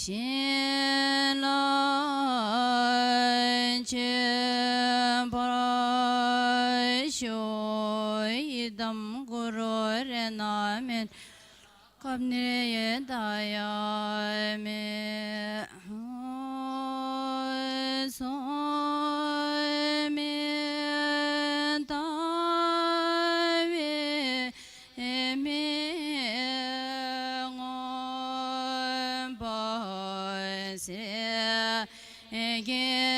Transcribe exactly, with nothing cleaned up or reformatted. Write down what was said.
བཞིན་ལ་མཆོད་པར་ཞུ། ཡི་དམ་གུ་རུ་རཏྣ་མེ་ཏི་ཀཾ་ནིར་ཡེ་ད་ཡ་མེ། སོ་མེ་ད་བེ་མེ་མངོན་པར་སེ་གེ།